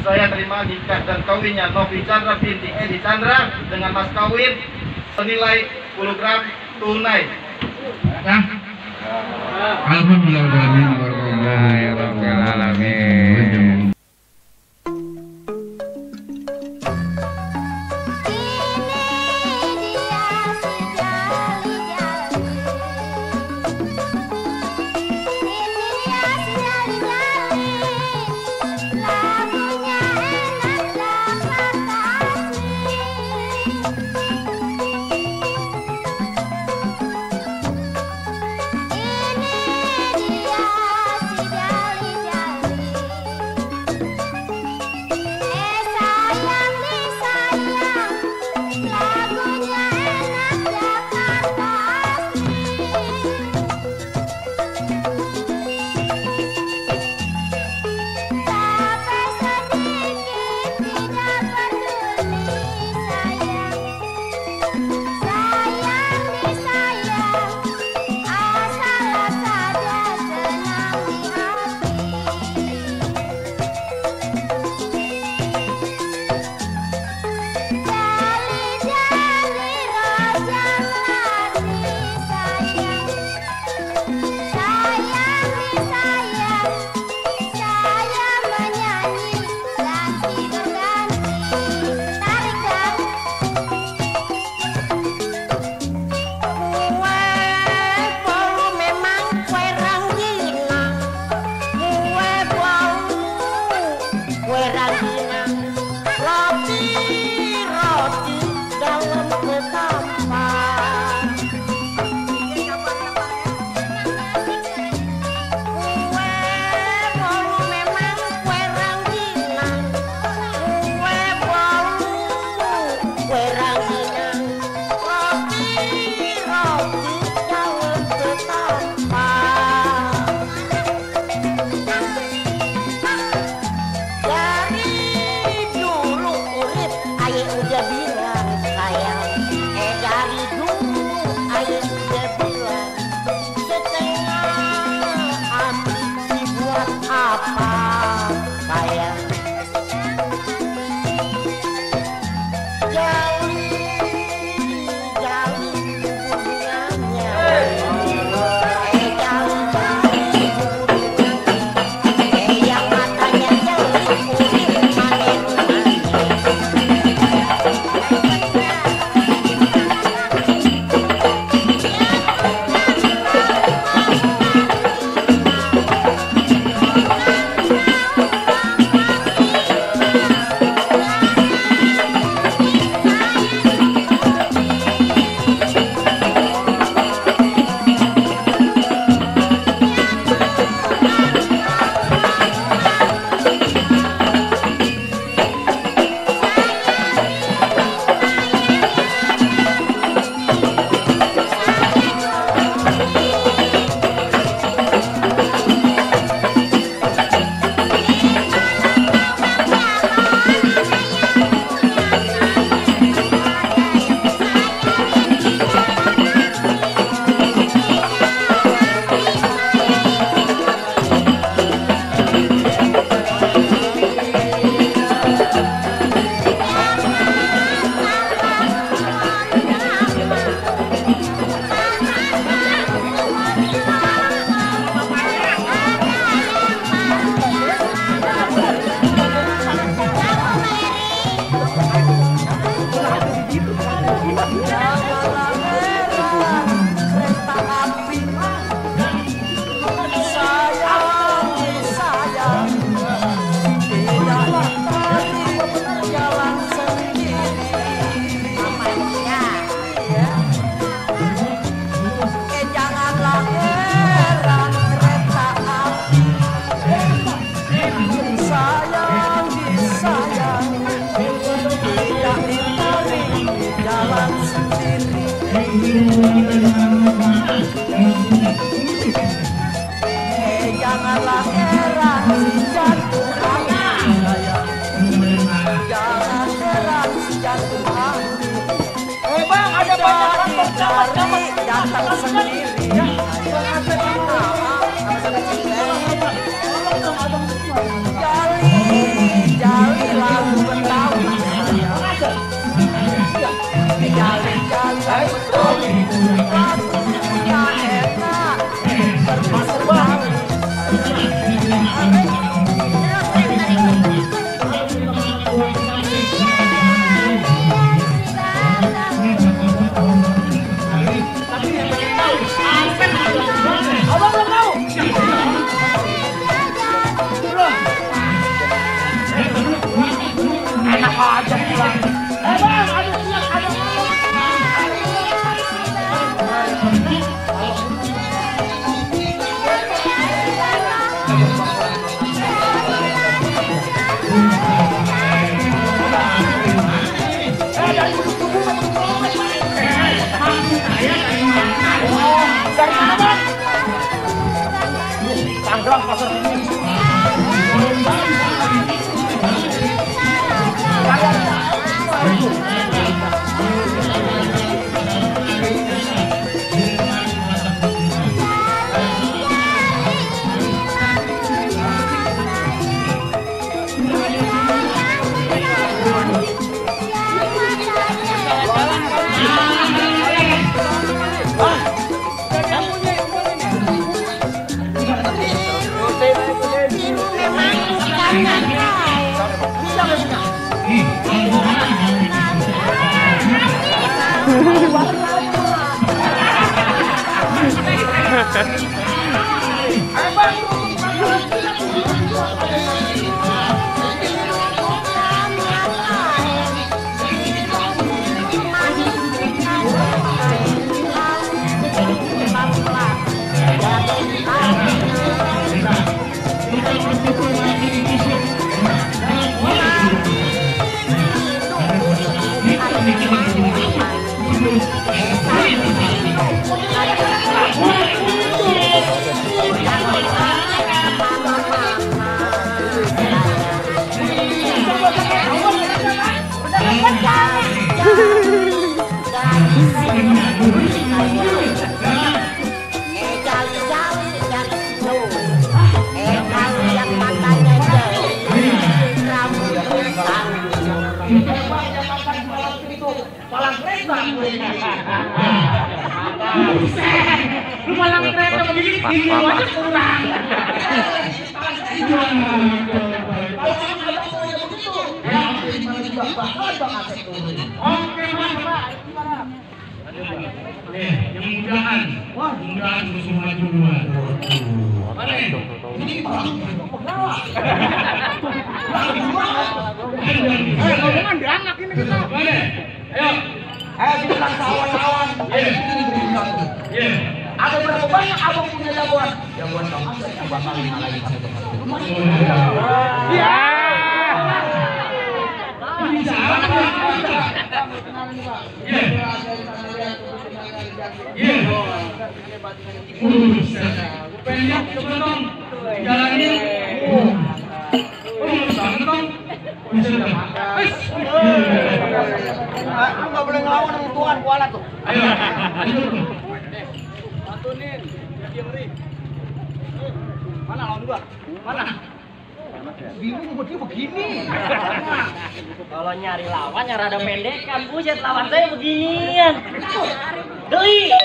saya terima nikah dan kawinnya Novi Chandra binti Edi Chandra dengan mas kawin senilai 10 gram tunai. Alhamdulillahirobbilalamin. Janganlah heran si jantung hati sayang, jangan heran si jantung hati. Bang, ada banyak kantong camat datang sendiri ya. Jali, jali. aja pulang. Bang, ada siap, ada. Dari mana, Bang? Tangerang pasar ini. Lu malah kereta begini, gini aja kurang. Oke, Pak. Mudah-mudahan terus maju duluan. Mana? Ini Ngomongan di anak ini kita. mana? Ayo. Bilang kawan-kawan. Ada berapa banyak abang punya jagoan? Jagoan kamu yang bakal ngalahin satu tempat. Iya. Ini salah. Pendek sebelum jalannya. Bisa udah makan. Lu nggak boleh ngelawan sama Tuhan kuala tuh. Ayo. Bantuin, diam ri. Mana lawan gua? Mana? Bingung buat dia begini. Kalau nyari lawan yang rada pendekan, buset lawan saya beginian. Doi.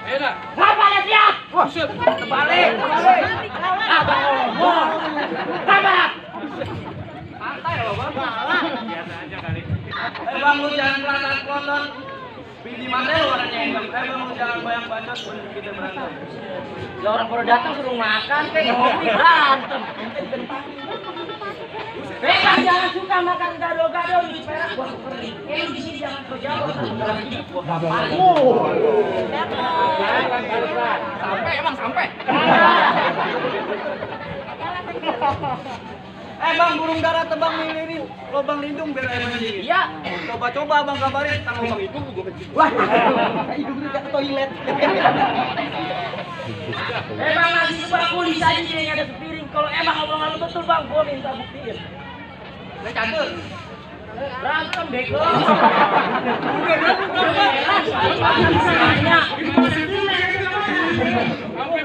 Ayo dah. Ngapa ya siap? Terbalik. Abang ngomong. Ngapa? Santai loh, Bang. Biasa aja kali. Bang, lu jangan pelonton. Bidi mata lu orangnya yang Bang, lu jangan banyak bacot kita berantem. Ya orang pada datang suruh makan kayak ngopi berantem. Bang jangan suka makan gado-gado di perak gua kering. Di sini jangan berjauh sama hidup gua. Sampai emang sampai. Bang, burung dara tebang ini lubang lindung biar air mandi. Iya. Coba-coba Bang kabarin tentang lubang hidung gua kecil. Wah, hidung lu ke toilet. Emang nasi sebakuli saja dia yang ada sepiring. Kalau emang omongan lu betul Bang, gua minta buktiin. Udah catur. Berantem bego.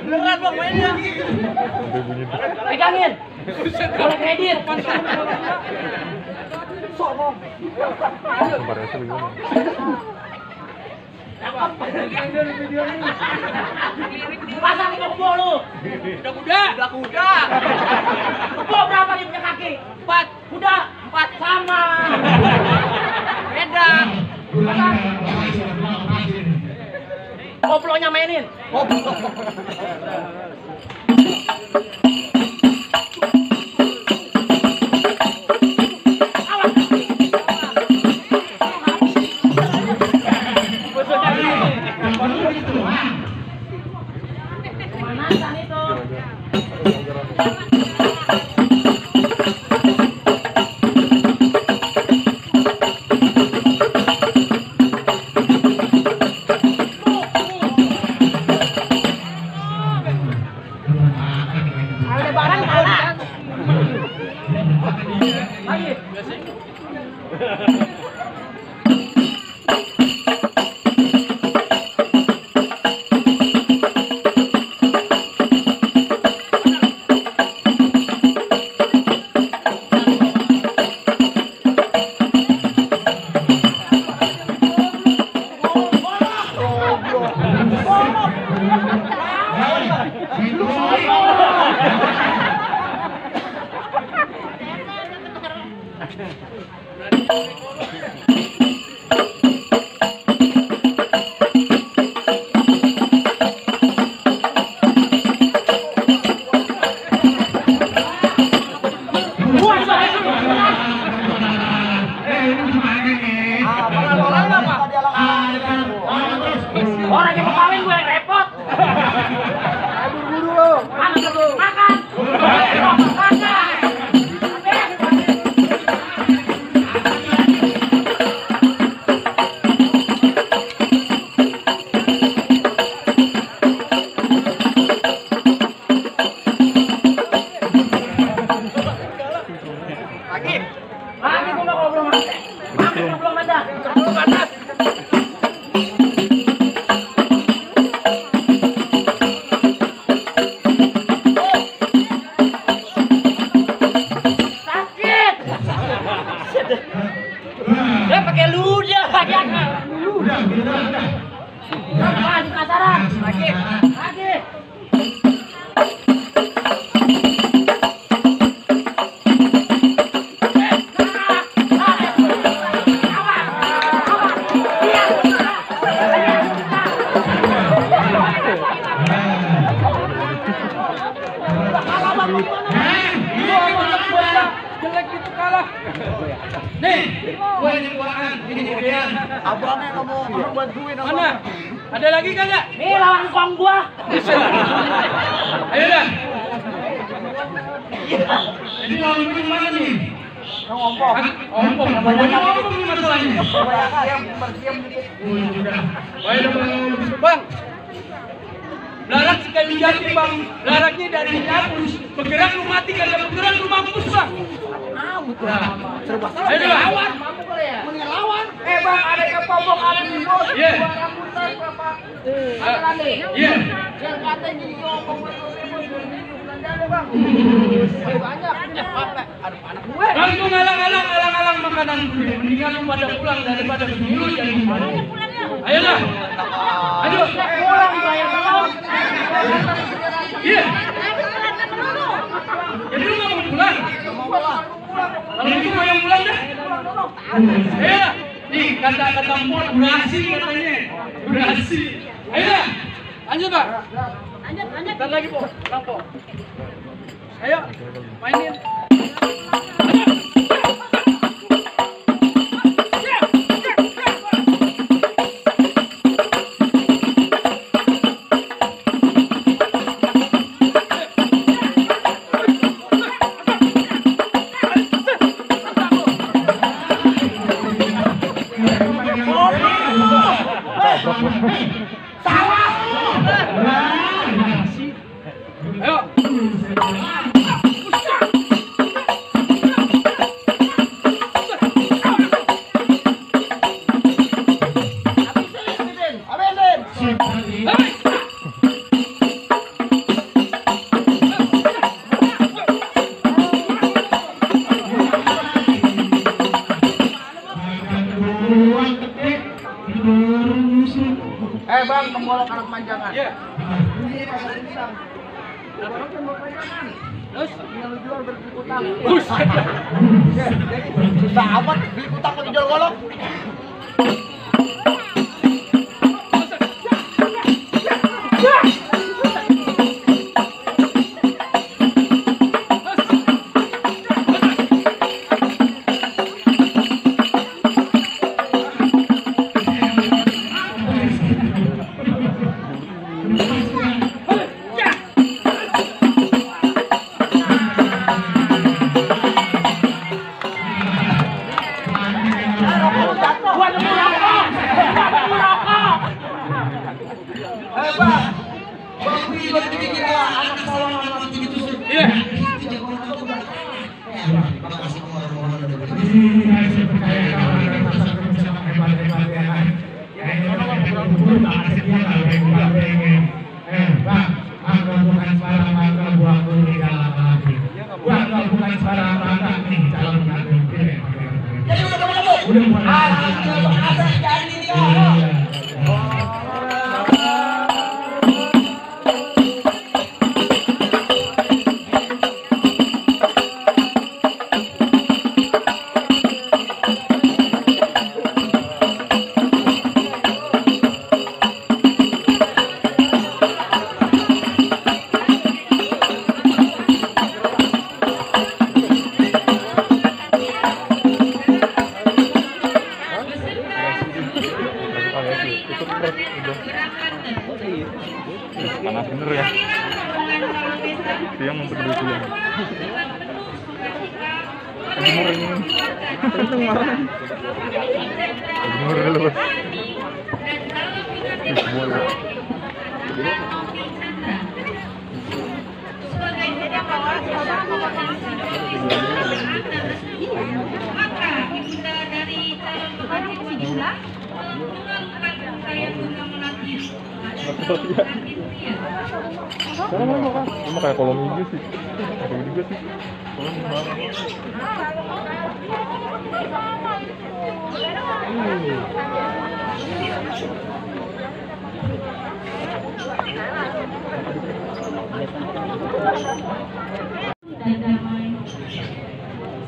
Beneran Bang mainnya. Pegangin. Boleh kredit. Sok Bang. Pasang di kebo lu. Udah kuda. Kebo berapa dia punya kaki? 4. Kuda 4 sama. Beda. Koplonya mainin. Kan kalah. Lagi. Orang yang mau kawin gue yang repot. Buru-buru lo. Makan. Lagi gue mau belum ada. Belum ada. Belum ada. Dia pakai ludah dia. Ludah. Di kasaran. Lagi. Jelek gitu kalah. Nih, gue yang keluaran, ini kalian. Abangnya nggak mau bantuin abang. Mana? Ada lagi kagak? Nih lawan kong gua. Ayo dah. Jadi lawan gue mana nih? Ngompong. Ompong. Ompong nih masalahnya. Berdiam dikit. Ayo bang. Larak sekali jadi bang. Laraknya dari dihapus. Bergerak lu mati, kalau bergerak lu mampus bang. Ayo lawan. Mendingan lawan. Bang, ada kepompong, ada di bos. Iya. Rambutan berapa? Ada lagi. Iya. Yang katanya ngomong bang. Banyak. Aduh, anak gue. Bang tuh ngalang makanan gue. Mendingan lu pada pulang daripada begini jadi. Ayo dah. Ayo. Pulang bayar belum. Iya. Jadi lu nggak mau pulang? Kalau gitu mau yang pulang dah. Ayo dah. Nih kata Mpok durasi katanya. Durasi. Ayo dah. Lanjut Pak. Lanjut. Ntar lagi Po. Mpok. Ayo mainin. Ayo. Bang, pembolok anak manjangan. Iya. Ini pasar pisang. Pembolok manjangan. Terus Yang lu jual beli utang. buset. Susah amat beli utang kok dijual golok. Maka ibunda dari calon pengantin sejumlah mengalukan rangkaian bunga melati. Sama kayak kolom ini sih. Ada juga sih. Dan damai.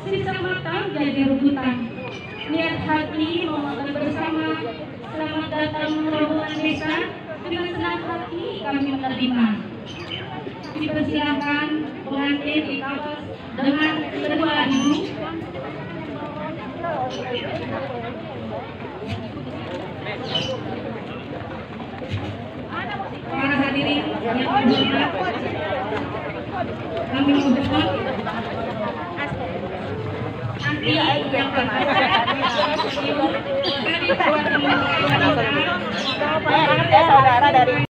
Sisa matang jadi rebutan. Niat hati memakan bersama. Selamat datang rombongan desa. Dengan senang hati kami menerima. Dipersilakan pengantin dikawal dengan kedua ibu. Para hadirin yang berhormat, kami mohon nanti yang saudara dari